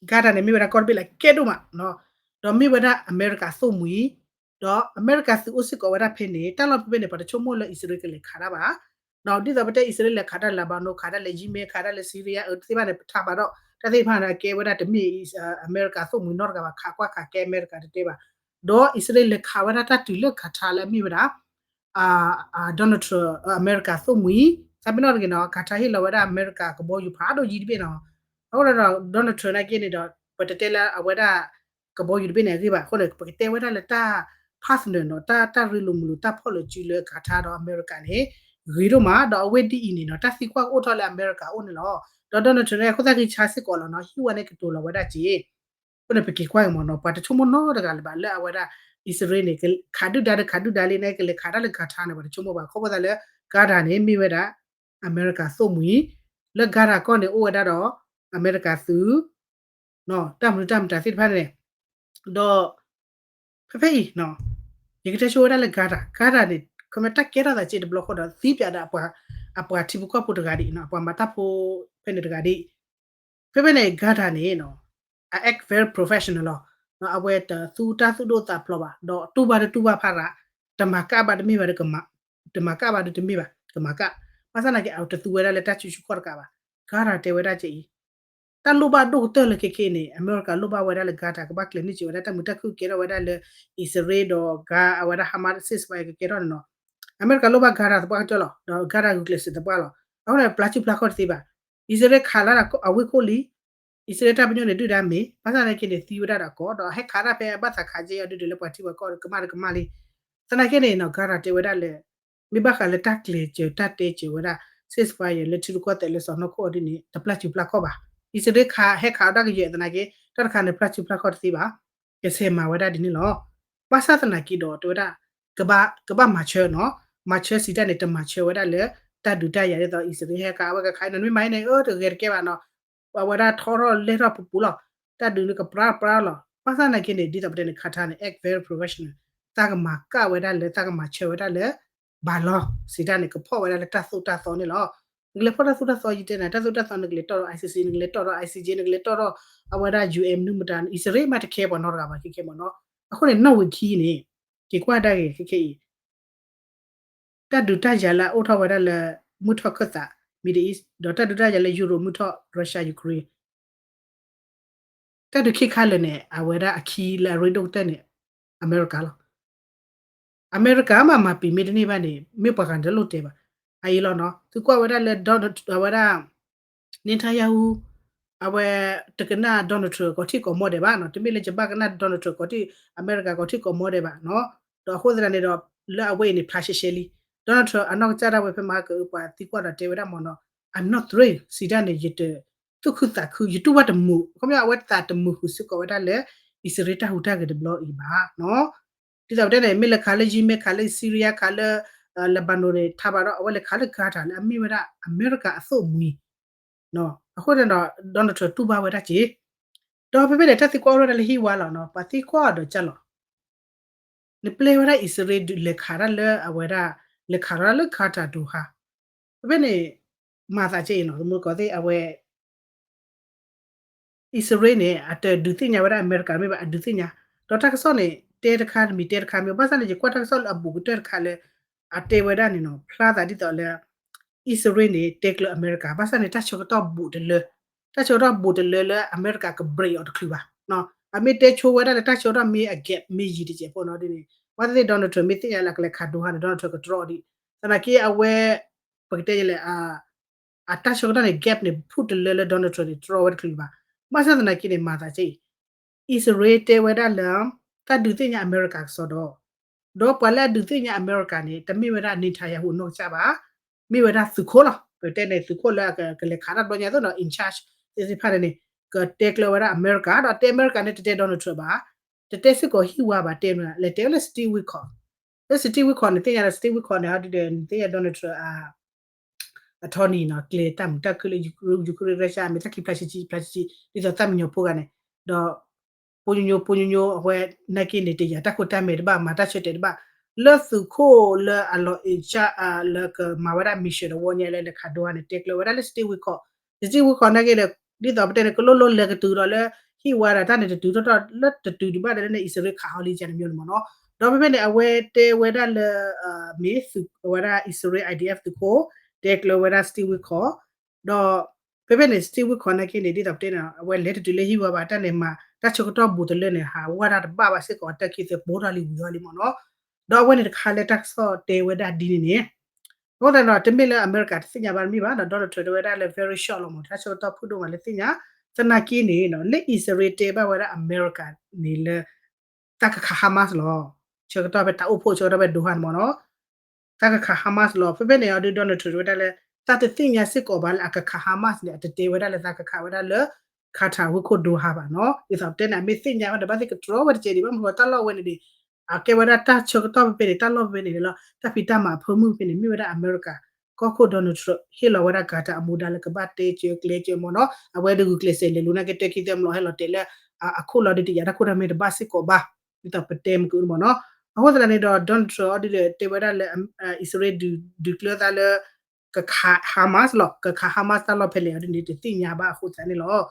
Qatar န့ၣ် မ့ၢ်ဝဲဒၣ်ကီၢ်တဘ့ၣ်လၢကဲဒိၣ်မး, ဒီးမ့ၢ်ဝဲဒၣ်အမဲရကၤသိၣ်မှံၤ, ဒီးအမဲရကၤသုးအိၣ်စ့ၢ်ကီးဝဲဒၣ်ဖဲန့ၣ် တၢ်လီၢ်ဖဲဖဲန့ၣ် ပှၤတဆိကမိၣ်လၢအံၣ်စရ့လးကလဲၤခးတၢ်ဘၣ်. ဒ်သိးပတဲအံၣ်စရ့လးလဲၤခးတၢ် Lebanon ခးတၢ်လၢ Yemen ခးတၢ်လၢ Syria အသ့ၣ်တဖၣ်န့ၣ် ပထါဘၣ်ဒီး တၢ်သ့ၣ်တဖၣ်န့ၣ် အကဲဝဲဒၣ်တမ့ၢ် အမဲရကၤသိၣ်မှံၤနီတဂၤဘၣ်, ခးကွၢ်ခးကဲအမဲရကၤတတဲဘၣ်. ဒီးအံၣ်စရ့လးလဲၤခးဝဲဒၣ်တၢ်တုၤလၢ Qatar လၢအမ့ၢ်ဝဲဒၣ် Donald Trump အမဲရကၤသိၣ်မှံၤ, သးပ့ၤနီၣ်တဂ့ၤနီၤ Qatar ဟ့ၣ်လီၤဝဲဒၣ်အမဲရကၤကဘီယူၤဖးဒိၣ်ယံၤတဘ့ၣ်နီၤ. အဃိဒီး Donald Trump နာ်က့န့ၣ်ဒီး ပတတဲလၢအဝဲဒၣ်ကဘီယူၤတဘ့ၣ်န့ၣ်အဂ့ၢ်ဘၣ်အဃိန့ၣ် ပကတဲဝဲဒၣ်လၢတၢ် partner နီၤ တၢ် တၢ်ရ့လိာ်မုာ်လိာ် တၢ်ဖီၣ်လိာ်စုလၢ Qatar ဒီးအမဲရကၤန့ၣ် ဂ့ၤဒိၣ်မး, ဒီးအဝဲဒ်အံၤန့ၣ်နီၤ တၢ်သံကွၢ်ကအိၣ်ထီၣ်လၢအမဲရကၤအအိၣ်န့ၣ်လီၤ. ဒီး Donald Trump န့ၣ် အဃိသတးဂ့ၤဆါစ့ၢ်ကီးလီၤနီၤ ဟံၣ်ဝါန့ၣ်ကတိၤလီၤဝဲဒၣ်က့ၤ အဃိန့ၣ် ပက့ၤကွၢ်က့ၤမ့ၢ်နီၤ ပှၤတဆိကမိၣ်နီတဂၤလၢၤဘၣ် လၢအဝဲဒၣ် အံၣ်စရ့လးန့ၣ် ခးဒုၣ်ဒါဒီးခးဒုၣ်ဒါလံန့ၣ် ကလဲၤခးတၢ်လၢ Qatar န့ၣ် ပှၤတဆိကမိၣ်ဘၣ် ခီဖျိသးလၢ Qatar န့ၣ် မ့ၢ်ဝဲဒၣ် အမဲရကၤသိၣ်မှံၤ, လၢ Qatar ကီၢ်န့ၣ် အိၣ်ဝဲဒၣ်ဒီး အမဲရကၤသုး တၢ်မနုၤတၢ်မတၤသ့ၣ်တဖၣ်န့ၣ် ဒီး ဖဲဖဲအံၤ ယကတဲဆိဝဲဒၣ်လၢ Qatar, Qatar န့ၣ် ခီမ့ၢ်တၢ်ကဲထီၣ်သးစ့တဘျီဃီဒီး သံပၠးဒီး အပှၤထံဖိကီၢ်ဖိတဂၤဒ်အံၤ အပှၤမၤတၢ်ဖိဖဲန့ၣ်တဂၤဒ်အံၤ, ဖဲဖဲန့ၣ် Qatar န့ၣ် အ act very professional လီၤ. အဝဲတသူတၢ်သူၣ်ဒိၣ်သးဖျိးဘၣ် ဒီးတူၢ်ဘၣ်တတူၢ်ဘၣ်ဖးရၤ, တမၤကၣ်ဘၣ်တမ့ၢ်ဘၣ်, တမၤကၣ်ဘၣ်ဒီးတမ့ၢ်ဘၣ်, တမၤကၣ်, ဘၣ်ဆၣ်သနာ်က့ အတသူဝဲဒၣ်လၢတၢ်စုဆူၣ်ခီၣ်တကးဘၣ်. Qatar တဲဝဲဒၣ်က့ၤအံၤ တၢ်လိၣ်ဘၣ်ဒိၣ်ကတၢၢ်လၢခဲခဲန့ၣ် အမဲရကၤလိၣ်ဘၣ်ဝဲဒၣ်လၢ Qatar ကဘၣ်ကျဲၤန့ၢ်စၢၤဝဲဒၣ်တၢ်မုာ်တၢ်ခုၣ်ကဲထီၣ်ဝဲဒၣ်လၢ အံၣ်စရ့လးဒီး Ga အဝဲဒၣ် Hamas ceasefire ကကဲထီၣ်န့ၣ်နီၤ. အမဲရကၤလိၣ်ဘၣ် Qatar သပှၢ်ကတၢၢ်လီၤ ဒီး Qatar ဂုာ်ကျဲးစၢးသပှၢ်လီၤ. အဃိန့ၣ် ပျၢ်စုၣ်ပျၢ်ခီၣ်တသ့ဘၣ်. အံၣ်စရ့လးခးလၢအဝ့ၢ်ခိၣ်လံ အံၣ်စရ့လးတၢ်ပညိၣ်န့ၣ် ဒုၣ်ဒါမ့ၢ် ဘၣ်ဆၣ်သနာ်က့န့ၣ် သံဝဲဒၣ်ဒီးကီး ဒီးဟဲခးတၢ်ဖဲအဘၣ်သးခးကဲအီၤဒုးဒီးလၢပှၤထံပှၤကီၢ်ကမၣ်တကမၣ်လံ. သနာ်က့န့ၣ်နီၤ Qatar တဲဝဲဒၣ်လၢ မ့ၢ်ဘၣ်ဃးလၢတၢ်ကျဲၤစၢၤတၢ်တဲစၢၤဝဲဒၣ် ceasefire လၢထံရူၢ်ကီၢ်သဲးလၢစီၢ်နီၤခိၣ်အီၤဒ်န့ၣ် တပျၢ်စုပျၢ်ခီၣ်ဘၣ်. အံၣ်စရ့လးခး ဟဲခးအီၤတၢ်ကယဲၢ်သနာ်က့ တၢ်တခါန့ၣ် ပျၢ်စုပျၢ်ခီၣ်တသ့ဘၣ်. ကဆဲးမၤဝဲဒၣ်ဒ်န့ၣ်လီၤ. ဘၣ်ဆၣ်သနာ်က့ဒီး တဲဝဲဒၣ် ကဘၣ်မၤဆၢနီၤ, မၤဆၢစံးတၢ်န့ၣ် တမၤဆၢဝဲဒၣ်လၢ တၢ်ဒုးတၢ်ယၤဒ်သိးအံၣ်စရ့လးဟဲခး အဝဲကခးအံၤနီၤ နမ့ၢ်မၤအံၤန့ၣ် အၢ တဂဲၤတကဲဘၣ်နီၤ, အဝဲဒၣ်ထီထီၣ်လဲၢ်ထီၣ်ပူၤပူၤလီၤ. တၢ်ဒုးန့ၣ်ကပြၢကပြၢလီၤ. ဘၣ်ဆၣ်သနာ်က့န့ၣ် ဒ်သိးပတဲန့ၣ် Qatar န့ၣ် act very professional, တၢ်ကမၤကၣ်ဝဲဒၣ်လၢ တၢ်ကမၤဆၢဝဲဒၣ်လၢ ဘၣ်လီၤ စံးတၢ်န့ၣ် ကဖီၣ်ဝဲဒၣ်လၢတၢ်သိၣ်တၢ်သီန့ၣ်လီၤ. နကလဲၤဖီၣ်တၢ်သိၣ်တၢ်သီယတဲနၤ တၢ်သိၣ်တၢ်သီနကလဲၤတီၢ်ဒီး ICC နကလဲၤတီၢ်ဒီး ICJ နကလဲၤတီၢ်ဒီး အဝဲဒၣ် UN မနုၤမတၤ အံၣ်စရ့လးမ့ၢ်တခဲပှၤနီတဂၤဘၣ်ခဲခဲမ့ၢ်နီၤ. အဃိန့ၣ် နီၣ်ဝံၤခံန့ၣ် က့ၤကွၢ်ဒၣ်ဂ့ၤခဲခဲအံၤ တၢ်ဒုးတၢ်ယၤလၢအအိၣ်ထီၣ်ဝဲဒၣ်လၢ မုၢ်ထီၣ်ခၢၣ်သး Middle East ဒီးတၢ်ဒုးတၢ်ယၤလၢ Europe မုၢ်ထီၣ် Russia Ukraine တၢ်ဒုးခံခါလၢာ်န့ၣ် အဝဲဒၣ်အခံလၢအရ့ဒိၣ်ကတၢၢ်န့ၣ် အမဲရကၤလီၤ. အမဲရကၤမးမၤပံာ်မ့ၢ်တန့ၢ်ဘၣ်န့ၣ် မ့ၢ်ပှၤဂၤတလိၣ်တဲဘၣ်. အအံၤလီၤနီၤ သုကွၢ်ဝဲဒၣ်လၢ အဝဲဒၣ် Netanyahu အဝဲတကနၣ် Donald Trump ကိးထံၣ်ကိးမီဒဲးဘၣ်နီၤ, တမ့ၢ်လၢယဘၣ်ကနၣ် Donald Trump ကိးထံၣ် အမဲရကၤကိးထံၣ်ကိးမီဒဲးဘၣ်နီၤ. ဒီးအဃိသတးန့ၣ်ဒီး လၢအဝဲအံၤန့ၣ် ဖျါရှဲရှဲလံ. Donald Trump အနီၢ်ကစၢ်ဒၣ်ဝဲဖဲမဟါကအုပှၤသံကွၢ်ဒီးတဲဝဲဒၣ်မ့ၢ်နီၤ I'm not threatened စံးတၢ်န့ၣ် ယတသူၣ်ခုသးခု ယတူၢ်ဘၣ်တမုာ် ခီပညီအဝဲသးတမုာ်ဃုာ်စ့ၢ်ကီးဝဲဒၣ်လၢ အံၣ်စရ့လးတၢ်ဟူးတၢ်ဂဲၤတဘျီအံၤဘၣ်နီၤ. ဒ်သိးပတဲန့ၣ် မ့ၢ်လဲၤခးလၢ Yemen ခးလၢ Syria ခးလၢ Lebanon န့ၣ် ထါဘၣ်ဒီး အဝဲလဲၤခးလၢ Qatar လၢအမ့ၢ်ဝဲဒၣ်အမဲရကၤအသိၣ်မှံၤ အဃိန့ၣ်ဒီး Donald Trump တူၢ်ဘၣ်ဝဲဒၣ်က့ၤ ဒီးဖဲဖဲန့ၣ် တၢ်သံကွၢ်အိၣ်ထီၣ်ဒၣ်လၢဟံၣ်ဝါလီၤနီၤ, ပှၤသံကွၢ်အီၤဒီးကၢ်လီၤ. နပျဲဝဲဒၣ်အံၣ်စရ့လးဒုးလဲၤခးတၢ်လၢအဝဲဒၣ် လဲၤခးထီၣ်တၢ်လၢ Qatar Doha ဖဲဖဲန့ၣ် မၤသးကဲအံၤနီၤ သမူတကိးသ့ၣ် အဝဲ အံၣ်စရ့လးန့ၣ် အတဒုးသ့ၣ်ညါဝဲဒၣ်အမဲရကၤမ့ၢ်ဘၣ် အဒုးသ့ၣ်ညါ, ဒီးတၢ်ကစီၣ်န့ၣ် တဲတခါတမံၤ တဲတခါမံၤ ဘၣ်ဆၣ်န့ၣ် ယကွၢ်တၢ်ကစီၣ်လၢအဘူးကတၢၢ်တခါလၢ အတဲဝဲဒၣ်န့ၣ်နီၤ ဖျါသးဒ်သိးလၢ အံၣ်စရ့လးန့ၣ် တဲကျၢၤအမဲရကၤ ဘၣ်ဆၣ်န့ၣ် တၢ်ဆၢကတီၢ်ဘူးတလၢ တၢ်ဆၢကတီၢ်ဘူးတလၢလၢအမဲရကၤက break အီၤတချုးဘၣ်. အမ့ၢ်တဲဆိဝဲဒၣ်လၢတၢ်ဆၢကတီၢ်မ့ၢ်အ gap မ့ၢ်ယံၤတစဲးဖိနီၤဒ်န့ၣ် ဘၣ်သ့ၣ်သ့ၣ် Donald Trump မ့ၢ်သ့ၣ်ညါလၢအကလဲၤခး Doha န့ၣ် Donald Trump ကတြီအီၤဒံး သနာ်က့အဝဲ ပကတဲလဲၣ် အတၢ်ဆၢကတီၢ်န့ၣ် gap န့ၣ် ဖုၣ်တလၢလၢ Donald Trump န့ၣ် တြီဝဲတချုးဘၣ်. ဘၣ်ဆၣ်သနာ်က့န့ၣ် မၤသးကဲအံၤ အံၣ်စရ့လးတဲဝဲဒၣ်လၢ တၢ်ဒုးသ့ၣ်ညါအမဲရကၤကစီဒီး ဒီးပှၤလၢအဒုးသ့ၣ်ညါအမဲရကၤန့ၣ် တမ့ၢ်ဝဲဒၣ် Netanyahu အနီၢ်ကစၢ်ဘၣ်, မ့ၢ်ဝဲဒၣ်သုးခိၣ်လီၤ. ပတဲန့ၣ် သုးခိၣ်လၢအကလဲၤခးတၢ်တဘျီညါသိးနီၤ in charge သ့ၣ်တဖၣ်န့ၣ်န့ၣ် ကတဲကျၢၤဝဲဒၣ်အမဲရကၤ ဒီးတဲအမဲရကၤန့ၣ် တတဲ Donald Trump ဘၣ်, တတဲစ့ၢ်ကီးဟံၣ်ဝါဘၣ် တဲမ့ၢ်လဲၤတဲဝဲလၢ Steve Witkoff လၢ Steve Witkoff န့ၣ် သ့ၣ်ညါလၢ Steve Witkoff န့ၣ် ဟီဒ်ဒီး နသ့ၣ်ညါ Donald Trump အ attorney နီၤ ကျဲၤတၢ်မုာ်တၢ်ခုၣ်လၢ Ukraine Russia အမ့ၢ်တၢ်ခံဖျါဆံးဆံး ဖျါဆံးဆံး ဒ်သိးသၣ်မံညီၤဖိဂၤန့ၣ်, ဒီး ပိညိညိ ပိညိညိ အဝဲနာ်က့န့ၣ် တယာ်တၢ်ခိတၢ်မဲာ်တဘၣ် မၤတၢ်ဆၢတဲာ်တဘၣ်, လၢသုးခိၣ်လၢအလီၤ in charge လၢကမၤဝဲဒၣ် mission တဝီညါလၢလဲၤခးဒိဟါန့ၣ် တဲကျၢၤဝဲဒၣ်လၢ Steve Witkoff, Steve Witkoff နာ်က့ဒီး ဒ်သိးပတဲန့ၣ် ကလိၣ်လိၣ်လဲၤကတုၤဒီးလၢ ဟံၣ်ဝါဒီးတၢ်န့ၣ်တတုၤထီၣ်ထီၣ်လၢတတုၤဒံးဘၣ်ဒီးလၢန့ၣ် အံၣ်စရ့လးခးဟီလံယၤန့ၣ်မ့ၢ်န့ၣ်မ့ၢ်နီၤ, ဒီးဖဲဖဲန့ၣ် အဝဲတဲဝဲဒၣ်လၢ မ့ၢ်သုးဝဲဒၣ် အံၣ်စရ့လး IDF သုးခိၣ် တဲကျၢၤဝဲဒၣ် Steve Witkoff ဒီး ဖဲဖဲန့ၣ် Steve Witkoff နာ်က့န့ၣ် ဒ်သိးပတဲန့ၣ် အဝဲလဲၤတတုၤလၢဟံၣ်ဝါဘၣ်တၢ်န့ၣ်မၤ တၢ်ဆၢကတီၢ်ဘူးတလၢန့ၣ် ဟးဝဲဒၣ်တဘၣ်ဘၣ်စ့ၢ်ကီး တၢ်ခံသၢပိထီၣ်လံဝံၤထီၣ်လံမ့ၢ်နီၤ, ဒီးအဝဲန့ၣ်တခါလၢတၢ်ကစီၣ်တဲဝဲဒၣ်ဒ်န့ၣ်န့ၣ်, အဃိသတးဒီး တမ့ၢ်လၢအမဲရကၤတသ့ၣ်ညါဘၣ်တမ့ၢ်ဘၣ်ဒီး Donald Trump တဲဝဲဒၣ်လၢ very short လီၤမ့ၢ် တၢ်ဆၢကတီၢ်ဖုၣ်ဒိၣ်မးလၢသ့ၣ်ညါ, သနာ်က့န့ၣ် လၢအံၣ်စရ့လးတဲဘၣ်ဝဲဒၣ်အမဲရကၤန့ၣ်လၢ တၢ်ကခး Hamas လီၤ. ဆၢကတီၢ်ဖဲတၢ်အိၣ်ဖှိၣ်ဆၢကတီၢ်ဖဲ Doha န့ၣ်မ့ၢ်နီၤ တၢ်ကခး Hamas လီၤ. ဖဲဖဲန့ၣ်အီၤဒုး Donald Trump တဲဝဲဒၣ်လၢ တၢ်တသ့ၣ်ညါစ့ၢ်ကီးဘၣ်လၢအကခး Hamas န့ၣ် အတတဲဝဲဒၣ်လၢတၢ်ကခးဝဲဒၣ်လၢ Qatar ဝ့ၢ်ခိၣ် Doha ဘၣ်နီၤ. ဒ်သိးပတဲန့ၣ် အမ့ၢ်သ့ၣ်ညါဝဲဒီး ဘၣ်သ့ၣ်ကတြီဝဲတကဲဒံးဘၣ် မ့ၢ်ဝဲတၢ်လီၢ်ဝဲန့ၣ်ဒံး အကဲဝဲဒၣ်တၢ်ဆၢကတီၢ်ဖဲဖဲန့ၣ် တၢ်လီၢ်ဖဲဖဲန့ၣ်လီၤ. တၢ်ဖံးတၢ်မၤအဖၢမုၢ်ဖဲန့ၣ် မ့ၢ်ဝဲဒၣ်အမဲရကၤ ကီၢ်ခိၣ် Donald Trump ဟ့ၣ်လီၤဝဲဒၣ် Qatar အမူဒါလၢကဘၣ်တဲကၢၤကျဲကၢၤမ့ၢ်နီၤ. အဝဲဒုးဂုာ်ကျဲးစၢးလဲၤလူၤနာ်က့ တၢ်ခံသၢမလီၤ ဟဲလီၤတဲာ်လၢ အခိၣ်လီၤဒုးတယာ်တၢ်ခိၣ်တၢ်မဲာ်တဘၣ်စ့ၢ်ကီးဘၣ် ဒ်သိးပတဲမုၢ်ကမ့ၢ်နီၤ. အဃိသတးန့ၣ်ဒီး Donald Trump အီၤဒုးဒီး တဲဝဲဒၣ်လၢ အံၣ်စရ့လးဒုးကျၢၤသးလၢ ကခး Hamas လီၤ. ကခး Hamas တၢ်လီၢ်ဖဲလဲၣ်အီၤဒုးန့ၣ် တသ့ၣ်ညါဘၣ်အဃိသတးန့ၣ်လီၤ.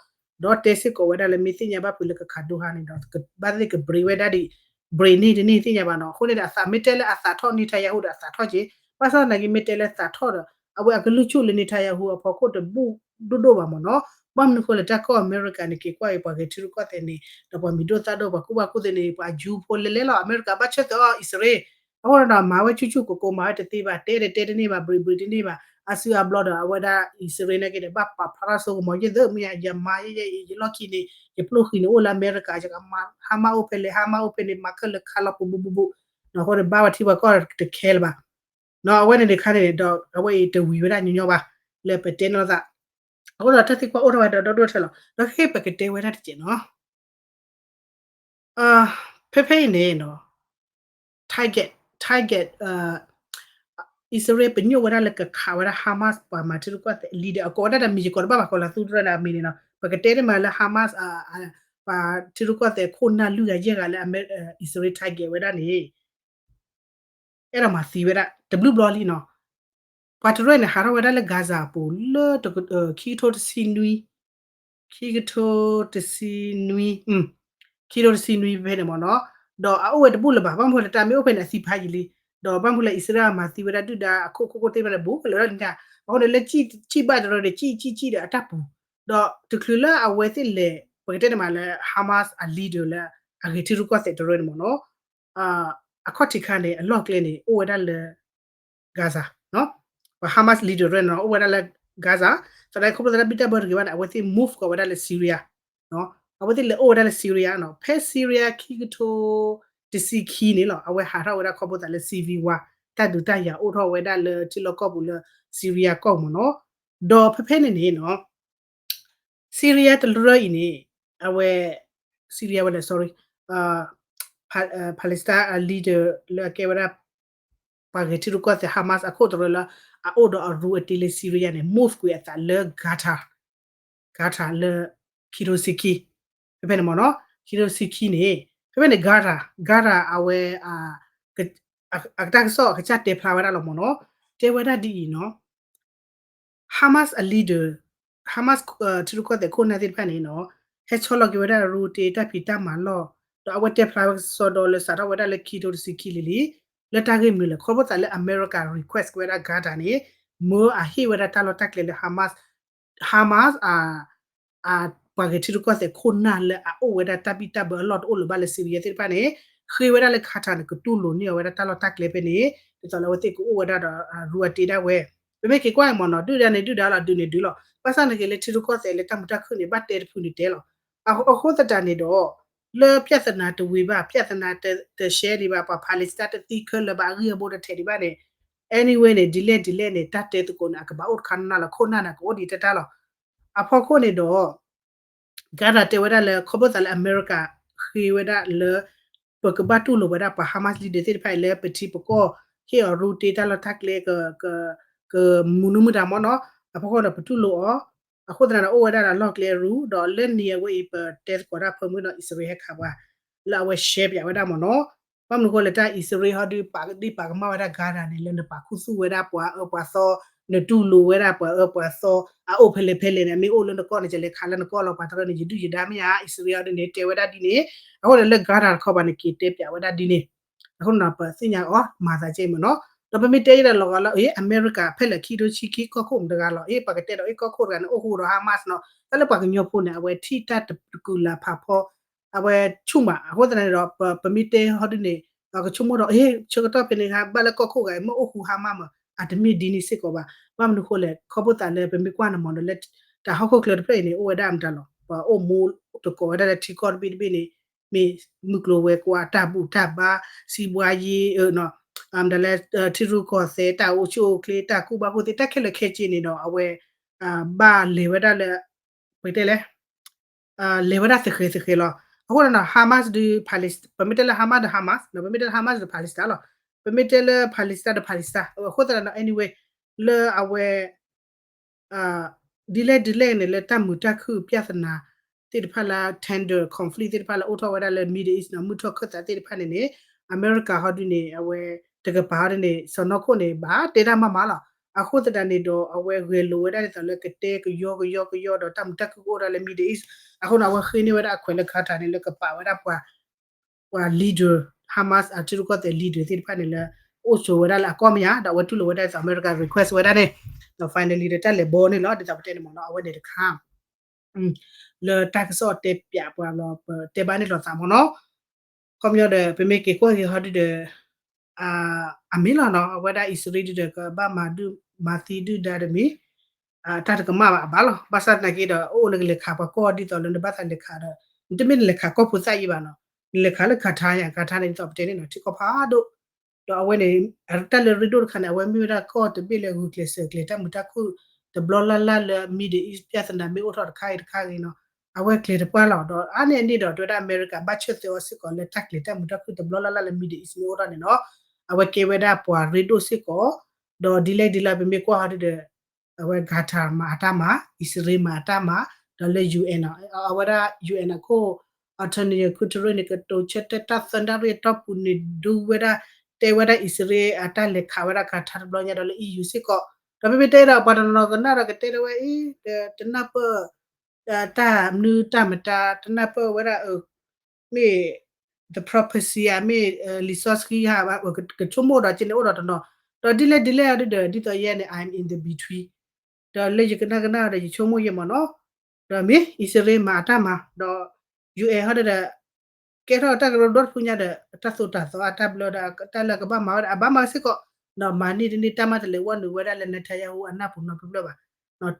ဒီးတဲစ့ၢ်ကီးဝဲဒၣ်လၢမ့ၢ်သ့ၣ်ညါဘၣ်ဖုးလၢကခး Doha န့ၣ်ဒီး ဘၣ်သ့ၣ်က break ဝဲဒၣ်ဒံး break န့ၢ်တန့ၢ်သ့ၣ်ညါဘၣ်နီၤ. အဃိန့ၣ်ဒီး အသးမ့ၢ်တဲလၢအသးထီၣ် Netanyahu ဒီးအသးထီၣ်က့ၤ ဘၣ်ဆၣ်သနာ်က့မ့ၢ်တဲလၢသးထီၣ်ဒီး အဝဲအကလုၢ်ဆူၣ်လၢ Netanyahu အဖီခိၣ်တဘူၣ်ဒိၣ်ဒိၣ်ဘၣ်မ့ၢ်နီၤ. ဘၣ်မနုၤဃိလၢတၢ်ကီၢ်အမဲရကၤန့ၣ် က့ၤကွၢ်က့ၤပှၤဂဲၤထံရူၢ်ကီၢ်သဲးန့ၣ် ဒီးပှၤမံၤဒိၣ်သၣ်ဒိၣ် ပှၤကူၣ်ဘၣ်ကူၣ်သ့န့ၣ် ပှၤ Jew ဖိလဲၤလဲၤလီၤ. အမဲရကၤဘၣ်ဆၢသၢအီၤအံၣ်စရ့လး အဃိဒီးမၤဝဲဆူၣ်ဆူၣ်ကိၤကိၤ မၤဝဲတသ့ဘၣ် တဲတတဲတန့ၢ်ဘၣ် break break တန့ၢ်ဘၣ် အါစုအါဘျီဒီး အဝဲဒၣ်အံၣ်စရ့လးနာ်က့ဒီး ဘၣ်ပာ်ဖျါထီၣ်စိကမီၤ ယသ့ၣ်မ့ၢ်ယမါ ယ ယ ယလီၢ်ခံန့ၣ် ယပျိၢ်ဃံန့ၣ်အိၣ်လၢအမဲရကၤ ယကမၤ Hamas အိၣ်ဖဲလဲၣ် Hamas အိၣ်ဖဲန့ၣ် မၤခဲလၢာ်ခးလီၤပူၤဘူးဘူးဘူး အဃိဒီးဘၣ်ပှၤထံပှၤကီၢ်တခဲလၢၤဘၣ် အဝဲန့ၣ်တခါန့ၣ်ဒီး အဝဲအံၤတဝံၤဝဲဒၣ်ညီညီဘၣ် လၢပတဲန့ၣ်လီၤသး, အဃိဒီးတၢ်သံကွၢ်အိၣ်ထီၣ်ဝဲဒီးဒီဒိၣ်ထဲလီၤ. ဒီးခဲအံၤပကတဲဝဲဒၣ်တစဲးနီၤ ဖဲဖဲအံၤန့ၣ်နီၤ target target အံၣ်စရ့လးပညိၣ်ဝဲဒၣ်လၢကခးဝဲဒၣ် Hamas ပှၤမၤထံရူၢ်ကီၢ်သဲး leader အကိးဝဲဒၣ်ဒီး မံၤယကိးတဘၣ်ဘၣ် ကိးလီၤသူတရၢဒီးအမံၤန့ၣ်နီၤ ပကတဲန့ၣ်မးလၢ Hamas ပှၤထံရူၢ်ကီၢ်သဲးခိၣ်နၢ်လွံၢ်ဂၤယဲၢ်ဂၤလၢအံၣ်စရ့လး target ဝဲဒၣ်န့ၣ် အဲၣ်ဒိးမၤသံဝဲဒၣ် တဘျုးဘျီလံနီၤ. ပှၤတရၢန့ၣ် ဟးထီၣ်ဝဲဒၣ်လၢ Gaza အပူၤလၢ ခံကထိတဆံနွံ, ခံကထိတဆံနွံ, ခံကထိတဆံနွံဖဲန့ၣ်မ့ၢ်နီၤ, ဒီးအအိၣ်ဝဲတဘူၣ်လၢၤဘၣ်, ဘၣ်မနုၤလၢတၢ်မ့ၢ်အိၣ်ဖဲန့ၣ် အသံဖးယံာ်လံ, ဒီးဘၣ်မနုၤလၢအံၣ်စရ့လးမၤသံဝဲဒၣ်ဒုၣ်ဒါအခိၣ်ခိၣ်ခိၣ်သ့ၣ်တဖၣ်န့ၣ် ဘူးကလၢာ်လီၤန့ၣ်, အဃိန့ၣ်လၢ စံၣ်ဘၣ်တရၢန့ၣ်စံၣ်စံၣ်စံၣ်ဒီးအတၢ်ပူၤ, ဒီးတချုးလၢအဝဲသ့ၣ်လဲၤ ပကတဲန့ၣ်မးလၢ Hamas အ leader လၢအဂ့ၤထံရူၢ်ကီၢ်သဲးတရၢန့ၣ်မ့ၢ်နီၤ အခီၣ်ထံးခါန့ၣ် အလီၢ်ကျဲန့ၣ် အိၣ်ဝဲဒၣ်လၢ Gaza, ပှၤ Hamas leader တရၢန့ၣ် အိၣ်ဝဲဒၣ်လၢ Gaza, သနာ်က့ခီဖျိသးတၢ်ဘံၣ်တၢ်ဘၢတဂ့ၤဘၣ်န့ၣ် အဝဲသ့ၣ် move ကီးဝဲဒၣ်လၢ Syria, အဝဲသ့ၣ်လဲၤအိၣ်ဝဲဒၣ်လၢ Syria နီၤ, ဖဲ Syria ခံကထိတဆံခံန့ၣ်လီၤ, အဝဲဟးထီၣ်ဝဲဒၣ်ခီဖျိသးလၢ civil war တၢ်ဒုးတၢ်ယၤအိၣ်ထီၣ်ဝဲဒၣ်လၢထံလီၢ်ကီၢ်ပူၤလၢ Syria ကီၢ်ပူၤမ့ၢ်နီၤ, ဒီးဖဲဖဲန့ၣ်န့ၣ်နီၤ Syria တရၢအံၤန့ၣ် အဝဲ Syria ဝဲလဲၣ် sorry, Palestine အ leader လၢအကဲဝဲဒၣ် ပှၤဂဲၤထံရူၢ်ကီၢ်သဲး Hamas အခိၣ်တရၢလၢ အအိၣ်ဒီးအရူအတ့လၢ Syria န့ၣ် move ကွံာ်အသးလၢ Gaza, Gaza လၢ ခံကထိတဆံခံ, ဖဲဖဲန့ၣ်မ့ၢ်နီၤ, ခံကထိတဆံခံန့ၣ် ဖဲဖဲန့ၣ် Gaza, Gaza အဝဲ အတၢ်ကစီၣ်အကစၢ်တဲဖျါဝဲဒၣ်လီၤမ့ၢ်နီၤ, တဲဝဲဒၣ်ဒ်အံၤနီၤ Hamas အ leader, Hamas ထံရူၢ်ကီၢ်သဲးခိၣ်နၢ်သ့ၣ်တဖၣ်န့ၣ်နီၤ, ဟဲဆီလီၤက့ၤဝဲဒၣ်ရူတ့တၢ်ဖံးတၢ်မၤလီၢ်, ဒီးအဝဲတဲဖျါဝဲကစီဒီလၢစးထီၣ်ဝဲဒၣ်လၢခံကထိတဆံခံလံလံ, လၢတၢ်ဂ့ၢ်မနုၤလဲၣ်, ခီဖျိသးလၢ America request ဝဲဒၣ် Gaza န့ၣ် မၢအဟ့ၣ်ဝဲဒၣ်တၢ်လီၢ်တၢ်ကျဲလၢ Hamas, Hamas အ ပှၤဂဲၤထံရူၢ်ကီၢ်သဲးခိၣ်နၢ်လၢအအိၣ်ဝဲဒၣ်တၢ်ဘံၣ်တၢ်ဘၢအလီၢ်တအိၣ်လၢၤဘၣ်လၢ Syria သ့ၣ်တဖၣ်န့ၣ် ဃ့ဝဲဒၣ်လၢ Qatar န့ၣ် ကတူၢ်လိာ်န့ၢ်အီၤဝဲဒၣ်တၢ်လီၢ်တၢ်ကျဲဖဲန့ၣ် ဒ်သိးလၢအဝဲသ့ၣ်ကအိၣ်ဝဲဒၣ်ဒီးရူအတ့ဒၣ်ဝဲ, ပမ့ၢ်က့ၤကွၢ်အံၤမ့ၢ်နီၤ ဒုၣ်ဒါန့ၣ်ဒုၣ်ဒါလီၤ ဒုးန့ၣ်ဒုးလီၤ, ဘၣ်ဆၣ်နာ်က့လၢထံရူၢ်ကီၢ်သဲးလၢတၢ်မုာ်တၢ်ခုၣ်န့ၣ် ဘၣ်တဲတဖုန့ၣ်တဲလီၤ, အဃိသတးန့ၣ်ဒီး လၢ ပြဿနာ တဝံၤဘၣ် ပြဿနာ တရှဲဒံးဘၣ် ပှၤ Palestine တသံခဲလၢာ်ဘၣ် အဂံၢ်အဘါတထဲးဒံးဘၣ်န့ၣ် anyway န့ၣ် ဒ်လဲၣ်ဒ်လဲၣ်န့ၣ် တၢ်တဲသကိးန့ၣ် အကဘၣ်အိၣ်တခါနၢ်လီၤ ခိၣ်နၢ်န့ၣ် ကအိၣ်ဒံးတၢ်တၢ်လီၤ, အဖီခိၣ်န့ၣ်ဒီး Gaza တဲဝဲဒၣ်လၢ ခီဖျိသးလၢ America ဃ့ဝဲဒၣ်လၢ ပကဘၣ်တူၢ်လိာ်ဝဲဒၣ်ပှၤ Hamas leader သ့ၣ်တဖၣ်အံၤလၢပထံပကီၢ် ဟ့ၣ်အီၤရူတ့တၢ်လီၢ်တၢ်ကျဲ ကမူနုမုၢ်တၢ်မ့ၢ်နီၤ, အဖီခိၣ်ဒီးပတူၢ်လိာ်အီၤ, အဃိသတးန့ၣ်ဒီးအိၣ်ဝဲဒၣ်ဒီးလီၢ်ကျဲရူ ဒီးလၢန့ၣ်အဝဲအံၤပတဲသကိးတၢ်ဖၢမုၢ်ဒီး အံၣ်စရ့လးဟဲခးပှၤ လၢအဝဲရှဲပၠးဝဲဒၣ်မ့ၢ်နီၤ, ဘၣ်မနုၤဃိလၢတၢ်အံၣ်စရ့လးဟီဒုးပာ်ဒံးပာ်ကမၣ်ဝဲဒၣ် Gaza န့ၣ် လၢနပာ်ခူသူၣ်ဝဲဒၣ်ပှၤအၢပှၤသီ, နတူၢ်လိာ်ဝဲဒၣ်ပှၤအၢပှၤသီ, အအိၣ်ဖဲလဲၣ်ဖဲလဲၣ်န့ၣ် မ့ၢ်အိၣ်လၢနကီၢ်န့ၣ် ကလဲၤခးလၢနကီၢ်လီၤ ပှၤတရၢန့ၣ် ယဒုၣ်ယဒါမ့ၢ်ဧါ အံၣ်စရ့လးဟီဒုးန့ၣ် တဲဝဲဒၣ်ဒ်န့ၣ်, အဃိန့ၣ်လၢ Gaza တခီပၤန့ၣ် က့ၤတဲပၠးဝဲဒၣ်ဒ်န့ၣ်, အဃိန့ၣ်ဒီးပသ့ၣ်ညါအီၤ မၤသးကဲမ့ၢ်နီၤ, ဒီးပမ့ၢ်တဲယဲဒၣ်လီၤဂာ်လၢ အ့ အမဲရကၤ ဖဲလဲၣ်ခံကထိဆံခံကီၢ်ခိၣ်မတဂၤလီၤ, အ့ ပှၤကတဲဒီး အ့ ကီၢ်ခိၣ်တဂၤန့ၣ် အိၣ်ဃူဒီး Hamas နီၤ, တၢ်လၢပှၤကညီဖိန့ၣ် အဝဲထံၣ်တၢ်တကုၤလၤဖးဖီ အဝဲဆူၣ်မး, အဃိသတးန့ၣ်ဒီး ပမ့ၢ်တဲဟီဒုးန့ၣ် ကဆိကမိၣ်ဒီး အ့ ဆၢကတီၢ်ဖဲန့ၣ် ဘၣ်လၢကီၢ်ခိၣ်ဂၤအံၤ မ့ၢ်အိၣ်ဃူ Hamas မး, အတမ့ၢ်ဒ်န့ၣ်စ့ၢ်ကီးဘၣ်, ဘၣ်မနုၤဃိလဲၣ် ခီဖျိသးလၢပမ့ၢ်ကွၢ်န့ၣ်မ့ၢ်နီၤ လၢတၢ်ဟီၣ်ခိၣ်ချၢတဖျၢၣ်အံၤန့ၣ် အိၣ်ဝဲဒၣ်မတၤလီၤ, ပှၤအိၣ်မူတကိးဝဲဒၣ်လၢထံကီၢ်တဘ့ၣ်တဘ့ၣ်န့ၣ် မ့ၢ်မုၢ်ကျိၤဝဲၤကွာ် တၢ်ဘူၣ်တၢ်ဘါ စံးဘှါယ့ မတၤလဲၣ် ထံရူၢ်ကီၢ်သဲး တၢ်အိၣ်ဆူၣ်အိၣ်ချ့ တၢ်ကူၣ်ဘၣ်ကူၣ်သ့ တၢ်ခဲလၢာ်ခဲဆ့န့ၣ်ဒီး အဝဲ ဘၣ်လဲၤဝဲဒၣ်လၢ ပကတဲလဲၣ် လဲၤဝဲဒၣ်သဃဲၤသဃဲၤလီၤ. အဃိန့ၣ်နီၤ Hamas ဒီး Palestine ပမ့ၢ်တဲလၢ Hamas ဒီး Hamas နီၤ ပမ့ၢ်တဲလၢ Hamas ဒီး Palestine လီၤ. ပမ့ၢ်တဲလၢ Palestine ဒီး Palestine အဃိသတးဒီး anyway လၢအဝဲ ဒ်လဲၣ်ဒ်လဲၣ်န့ၣ် လၢတၢ်မုာ်တၢ်ခုၣ် ပြဿနာ သ့ၣ်တဖၣ်လၢ tender conflict သ့ၣ်တဖၣ်လၢအိၣ်ထီၣ်ဝဲဒၣ်လၢ Middle East နီၤ မုၢ်ထီၣ်ခၢၣ်သးသ့ၣ်တဖၣ်န့ၣ်န့ၣ် အမဲရကၤဟီဒုးန့ၣ် အဝဲတကပၤဟီဒုးန့ၣ် စီၤနီၢ်ခိၣ်န့ၣ် ဘၣ်တဲတၢ်မးမးလီၤ. အဃိသတးန့ၣ်ဒီး အဝဲဂဲၤလိာ်ဝဲဒၣ်ဒ်သိးလၢကတဲကယီကယီကယီဒီးတၢ်မုာ်တၢ်ခုၣ်ကအိၣ်ဒၣ်လၢ Middle East အဃိန့ၣ် အဝဲဃ့န့ၢ်ဝဲဒၣ်အခွဲးလၢ Qatar န့ၣ် လၢကပာ်ဝဲဒၣ်ပှၤ ပှၤ leader Hamas အထံရူၢ်ကီၢ်သဲး leader သ့ၣ်တဖၣ်န့ၣ်လၢ အိၣ်ဆိးဝဲဒၣ်လၢအကီၢ်မ့ၢ်ဧါ ဒီးအဝဲတူၢ်လိာ်ဝဲဒၣ်ဒ်သိးအမဲရကၤ request ဝဲဒၣ်န့ၣ် ဒီး finally ဒီးတၢ်လဲၤဘီန့ၣ်လီၤ ဒ်သိးပတဲန့ၣ်မ့ၢ်နီၤ အဝဲန့ၣ်တခါ လၢတၢ်ကစီၣ်တဲပၠးပှၤလီၤ ပတဲဘၣ်န့ၣ်လီၤသးမ့ၢ်နီၤ ခီပညီဒီး ပမ့ၢ်က့ၤကွၢ်က့ၤဟီဒုဒီး အမ့ၢ်လီၤနီၤ အဝဲဒၣ်အံၣ်စရ့လးဒုဒီး ကဘၣ်မၤဒုးမၤသံဒုၣ်ဒါတမံၤ တၢ်တကမၣ်ဘၣ်အဘၣ်လီၤ. ဘၣ်ဆၣ်သနာ်က့ဒီး အိၣ်နကလဲၤခးပှၤကီၢ်ဒ်သိးလၢနဘၣ်သးလဲၤခးဒီး နတမ့ၢ်နလဲၤခးကီၢ်ဖိသၣ်အံၤဘၣ်နီၤ နလဲၤခးလၢ Qatar ညါ Qatar န့ၣ် ဒ်သိးပတဲန့ၣ်နီၤ ထံကီၢ်ဖးဒိၣ် ဒီးအဝဲန့ၣ် အတၢ်လၢရ့ဒိၣ်တခါန့ၣ် အဝဲမ့ၢ်ဝဲဒၣ်ကီၢ်တဘ့ၣ်လၢဂုာ်ကျဲးစၢးကျဲၤတၢ်မုာ်တၢ်ခုၣ် တဘျီလၢ်လၢ်လၢ Middle East ပြဿနာမ့ၢ်အိၣ်ထီၣ်တခါဂ့ၤတခါဂ့ၤနီၤ အဝဲကျဲၤတပှၢ်လီၤ. ဒီးအါန့ၢ်အန့ၣ်ဒီး တဲဝဲဒၣ်အမဲရကၤဘၣ်ဆၢၣ်သၢအီၤစ့ၢ်ကီးလၢတၢ်ကျဲၤတၢ်မုာ်တၢ်ခုၣ်တဘျီလၢ်လၢ်လၢ Middle East မ့ၢ်အိၣ်ထီၣ်န့ၣ်နီၤ အဝဲကဲဝဲဒၣ်ပှၤရ့ဒိၣ်စ့ၢ်ကီး ဒီးဒ်လဲၣ်ဒ်လဲၣ်ပမ့ၢ်ကွၢ်ဟီဒ်ဒီး အဝဲ Qatar မၤအတၢ်မၤ အံၣ်စရ့လးမၤအတၢ်မၤ ဒီးလၢ ယူဢၣ် အဝဲဒၣ် ယူဢၣ် အခိၣ် Antonio Guterres န့ၣ် ကတိၤဆၢတဲာ်တၢ်သၢနၣ်ရံၣ်အတီၢ်ပူၤန့ၣ် ဒုးဝဲဒၣ် တဲဝဲဒၣ်အံၣ်စရ့လးအတၢ်လဲၤခးဝဲဒၣ် Qatar တဘျီညါဒီးလၢ EU စ့ၢ်ကီး ဒီးမ့မ့ၢ်တဲဒီးပှၤတနီၤနီၤကနၣ်ဒီးကတဲဒၣ်ဝဲအံၤ တနၢ်ပၢၢ် တၢ်မနုၤတၢ်မတၤ တနၢ်ပၢၢ်ဝဲဒၣ် မ့ၢ် the prophecy ဧါ မ့ၢ် လံာ်စီဆှံဧါ ကဆိကမိၣ်ဒီးက့န့ၣ်အိၣ်ဒီးတနီၤ ဒီးဒ်လဲၣ်ဒ်လဲၣ်ဒ်ဒီး ဒ်သိးယဲန့ၣ် I'm in the between ဒီးလၢယကနၣ်ကနၣ်ဒီးယဆိကမိၣ်ယဲမ့ၢ်နီၤ ဒီးမ့ၢ်အံၣ်စရ့လးမၤအတၢ်မၤ ဒီး ယူၢ်အဲၣ် ဟီဒ်ဒီး ကဲထီၣ်တၢ်ကရၢကရိတဖုညါဒီး တၢ်သိၣ်တၢ်သီအတၢ်ဘျၢဒီး တၢ်လၢကဘၣ်မၤဝဲဒၣ် အဘၣ်မၤစ့ၢ်ကီး ဒီးမၤန့ၢ်တန့ၢ်တၢ်မၤတလဲၤဝဲနုာ်ဝဲဒၣ်လၢ Netanyahu အနၢ်ပူၤနီတဖျၢၣ်ဘၣ်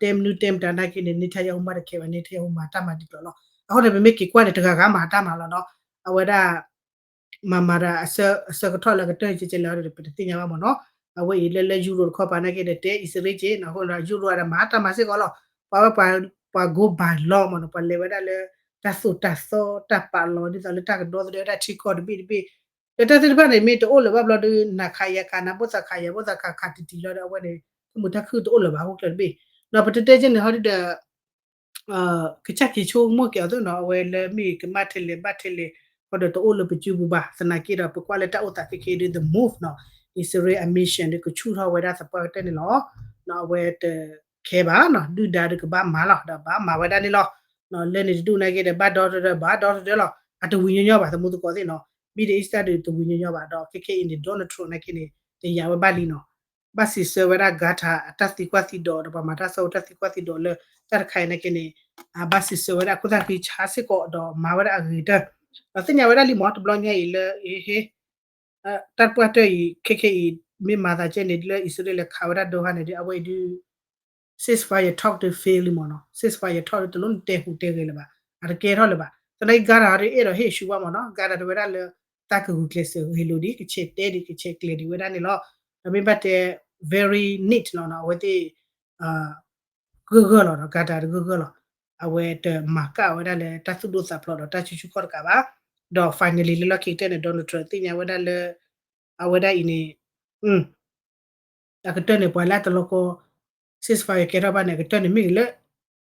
တဲမနုၤတဲမတၤနာ်က့န့ၣ် Netanyahu မၤတခဲဘၣ် Netanyahu မၤတၢ်မၤဒ်သိးလီၤ အဃိန့ၣ် ပမ့ၢ်က့ၤကွၢ်န့ၣ် တဂၤဂၤမၤတၢ်မၤလီၤနီၤ အဝဲဒၣ် မၤမၤဒီး အဆၢကထီၣ်လၢကတၢၢ်ကဲကဲလဲၣ်ဒီး ပတသ့ၣ်ညါဘၣ်မ့ၢ်နီၤ အဝဲအံၤလၢလၢယူရိတခီပၤနာ်က့ဒီး တဲအံၣ်စရ့လးက့နီၤ အဃိဒီး ယူရိဒီးမၤတၢ်မၤစ့ၢ်ကီးလီၤ ပှၤဝဲပှၤ go by law မ့ၢ်နီၤ ပှၤလဲၤဝဲဒၣ်လၢ တၢ်သိၣ်တၢ်သီတၢ်ပာ်လီၤ ဒ်သိးလၢတၢ်ကဒီသဒၢဝဲဒၣ်ထံကီၢ်တဘ့ၣ်တဘ့ၣ် ဒီးတၢ်သ့ၣ်တဖၣ်န့ၣ် မ့ၢ်တအိၣ်လၢၤဘၣ်ဘျီဒီး နၤခးယၤခး နၤဘိၣ်သးခးယၤဘိၣ်သးခး ခးတံၢ်တံၢ်လီၤဒီး အဝဲန့ၣ် တၢ်မုာ်တၢ်ခုၣ်တအိၣ်လၢၤဘၣ် ဟီၣ်ခိၣ်ချၢတဘ့ၣ် ဒီးပတဲတဲက့န့ၣ် ဟီဒ်ဒီး ကစၢ်က့ၤဆိကမိၣ်က့ၤအီၤသ့နီၤ အဝဲလၢမ့ၢ်ကမၣ်ထဲလဲၣ်ဘၣ်ထဲလဲၣ် ဃီဒီးတအိၣ်လၢပစုပူၤဘၣ် သနာ်က့ဒီး ပကွၢ်လၢတၢ်အိၣ်သးခဲခဲဒီး the move နီၤ အံၣ်စရ့လးအ mission ဒီးကဆူၣ်ထီၣ်ဝဲဒၣ်သပှၢ်ကတၢၢ်န့ၣ်လီၤ အဝဲတခဲဘၣ်နီၤ ဒုၣ်ဒါဒီးကဘၣ်မၤလီၤ ဒီးဘၣ်မၤဝဲဒၣ်န့ၣ်လီၤ လၢန့ၣ်တဒူၣ်နာ်က့ဒီး ဘၣ်ဒီတဒၢ ဘၣ်ဒီတဒၢလီၤ အတဝံၤညီညီဘၣ် သမူသကိးသ့ၣ်နီၤ Middle East တၢ်ဒုးတဝံၤညီညီဘၣ် ဒီးခဲခဲအံၤန့ၣ် Donald Trump နာ်က့န့ၣ် တယာ်ဝဲဘၣ်လံနီၤ ဘၣ်စံးဆၢဝဲဒၣ် Qatar အတၢ်သံကွၢ်သံဒိး ဒီးပှၤမၤတၢ်ဆၢအိၣ်တၢ်သံကွၢ်သံဒိးလၢ တၢ်တခါအံၤနာ်က့န့ၣ် ဘၣ်စံးဆၢဝဲဒၣ် ခိၣ်သၣ်ဃံဆါစ့ၢ်ကီး ဒီးမၤဝဲဒၣ်အဂ့ၤကတၢၢ် ဒီးသ့ၣ်ညါဝဲဒၣ်လံမ့ၢ် တဘျီညါအံၤလၢ ဟ့ တၢ်တပှၢ်တၢၢ်အံၤ ခဲခဲအံၤ မ့ၢ်မၤသးကဲန့ၣ် လၢအံၣ်စရ့လးလဲၤခးဝဲဒၣ်ဒိဟါန့ၣ်ဒီး အဝဲအံၤဒုး ceasefire talk ဒီး fail လံမ့ၢ်နီၤ ceasefire talk ဒီးတလိၣ်နတဲဟူးတဲဂဲၤလၢၤဘၣ် အတကဲထီၣ်လၢၤဘၣ် သနာ်က့ Qatar ဒီးအဲၣ်ဒိးဟ့ၣ်ဆူဘၣ်မ့ၢ်နီၤ Qatar ဒီးဝဲဒၣ်လၢ တၢ်ကဂုာ်ကျဲးစၢးဂ့ၤလိာ်ဒံး ကဆဲးတဲဒံး ကဆဲးကျဲၤဒံးဝဲဒၣ်န့ၣ်လီၤ ဒီးမ့ၢ်ဘၣ်တဲ very neat လီၤနီၤ အဝဲသ့ၣ် ဂၢၢ်ဂၢၢ်လီၤဒီး Qatar တဂၢၢ်ဂၢၢ်လီၤ အဝဲတမၤကၣ်ဝဲဒၣ်လၢတၢ်သူၣ်ဒိၣ်သးဖျိးဒီးတၢ်ဆူၣ်ဆူၣ်ခီၣ်တကးဘၣ် ဒီး finally လၢလီၢ်ခံကတၢၢ်န့ၣ် Donald Trump သ့ၣ်ညါဝဲဒၣ်လၢ အဝဲဒၣ်အံၤန့ၣ် အကတၢၢ်န့ၣ် ပှၤလၢအတလီၤကီ ceasefire ကဲထီၣ်ဘၣ်န့ၣ် အကတၢၢ်န့ၣ်မ့ၢ်လၢ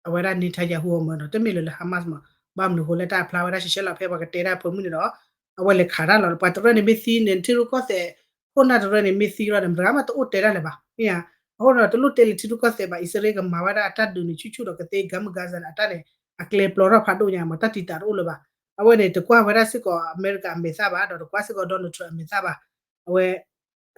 အဝဲဒၣ် Netanyahu အမၢနီၤ တမ့ၢ်လၢလၢ Hamas မး ဘၣ်မနုၤဃိလၢတၢ်အဖျါဝဲဒၣ်ရှဲရှဲလီၤ ဖဲပှၤကတဲဒၣ်ဖၢမုၢ်န့ၣ်ဒီး အဝဲလဲၤခးတၢ်လီၤ ပှၤတရၢၣ်န့ၣ်မ့ၢ်သံန့ၣ် ထံရူၢ်ကီၢ်သဲး ခိၣ်နၢ်တရၢၣ်န့ၣ်မ့ၢ်သံလီၤဒီး မတၤမးတအိၣ်တဲဒၣ်လၢၤဘၣ် မ့ၢ်ဧါ အဃိဒီးတလိၣ်တဲလၢထံရူၢ်ကီၢ်သဲးဘၣ် အံၣ်စရ့လးကမၤဝဲဒၣ်အတၢ်ဒုးန့ၣ် ဆူၣ်ဆူၣ်ဒီးကသ့ ကမုၢ် Gaza န့ၣ် အတၢ်န့ၣ် အကျဲပျီထီၣ်ဖးဒိၣ်ညါမး တၢ်တံာ်တာ်တအိၣ်လၢၤဘၣ် အဝဲန့ၣ် တကွၢ်ဝဲဒၣ်စ့ၢ်ကီးအမဲရကၤအမဲာ်သၣ်ဘၣ် ဒီးတကွၢ်စ့ၢ်ကီး Donald Trump အမဲာ်သၣ်ဘၣ် အဝဲ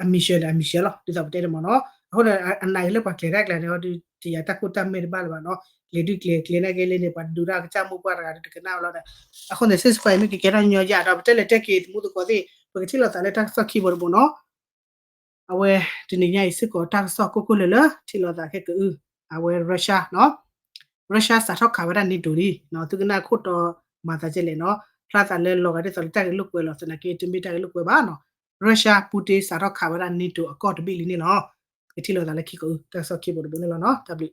အ mission ဒီးအ mission လီၤ ဒ်သိးပတဲန့ၣ်မ့ၢ်နီၤ အဃိဒီး အနာ်က့လၢပှၤကျဲၤတၢ်ကျဲၤန့ၣ်ဒီး တယာ်တၢ်ခိၣ်တၢ်မဲာ်တဘၣ်လၢၤဘၣ်နီၤ ကျဲၤဒုးကျဲၤကျဲၤနာ်က့လဲၣ်န့ၣ် ပှၤဒုးတၢ်ကစၢ်မိၢ်ပှၢ်တဂၤဒီးတကနၣ်ဝဲလီၤဒီး အဃိန့ၣ် ceasefire မ့ၢ်ကကဲထီၣ်ညီယၤဒီး ပတဲလဲၤတဲက့ၤသမူသကိးသ့ၣ် ပကထံၣ်လိာ်သးလၢတၢ်ကစီၣ်ခံဘိတဘိနီၤ အဝဲ တနံၤညါအံၤစ့ၢ်ကီးတၢ်ကစီၣ်ကိၢ်ကိၢ်လၢာ်လၢ ထံၣ်လိာ်သးခဲကအု အဝဲ Russia နီၤ Russia စးထီၣ်ခးဝဲဒၣ် NATO လံ သုကနၣ်ခိၣ်တီ မၤသးကဲလဲၣ်နီၤ ဖျါသးလၢလီၤဂာ်ဒ်သိးလၢတၢ်ဂ့ၢ်လိာ်ကွဲလီၤ သနာ်က့တမ့ၢ်တၢ်ဂ့ၢ်လိာ်ကွဲဘၣ်နီၤ Russia Putin စးထီၣ်ခးဝဲဒၣ် NATO အကီၢ်တဘ့ၣ်လံန့ၣ်လီၤ ကထံၣ်လိာ်သးလၢခံကအု တၢ်ကစီၣ်ခံဘိတဘိန့ၣ်လီၤနီၤ တၢ်ဘျုး